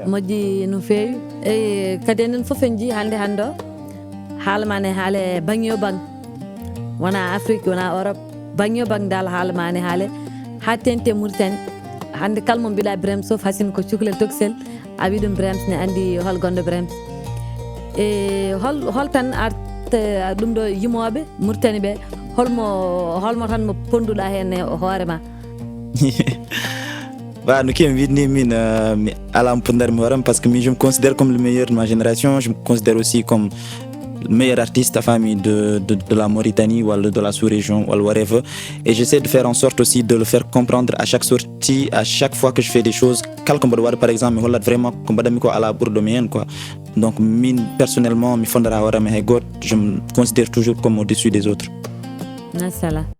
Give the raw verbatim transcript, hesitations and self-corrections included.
Moƴƴi no feewi. E kadi enen fof en njii hannde hannde o, haala ma ne haale baŋ yo baŋ. Wona Afrique, wona Europe, baŋ yo baŋ dal haala ma ne haale. Haa teŋti Mauritanie. Hannde kala mo mbiɗa Brahms fof, hasin ko cukalel tokosel, a wi ɗum Brahms ne anndi hol gonɗo Brahms. E hol, hol tan art, eh, ɗum ɗo yimooɓe Mauritanie ɓe, holmo, holmo tan mo ponduɗa heen e hoore ma? Voilà, no keewi wiide ni, min, euh, mi ala mo ponndar mi hoore am, parce que min, je me considère comme le meilleur de ma génération. Je me considère aussi comme le meilleur artiste, enfin, mi, de, de, de la Mauritanie, wala de la sous-région, wala whatever. Et j'essaie de faire en sorte aussi de le faire comprendre à chaque sortie, à chaque fois que je fais des choses. Kala ko mbaɗa waɗa, par exemple, mi hollat vraiment ko mbaɗanmi ko ala ɓurɗo mi heen, quoi. Donc, min, personnellement, mi fonndataa hoore am e hay gooto. Je me considère toujours comme au-dessus des autres. Machallah.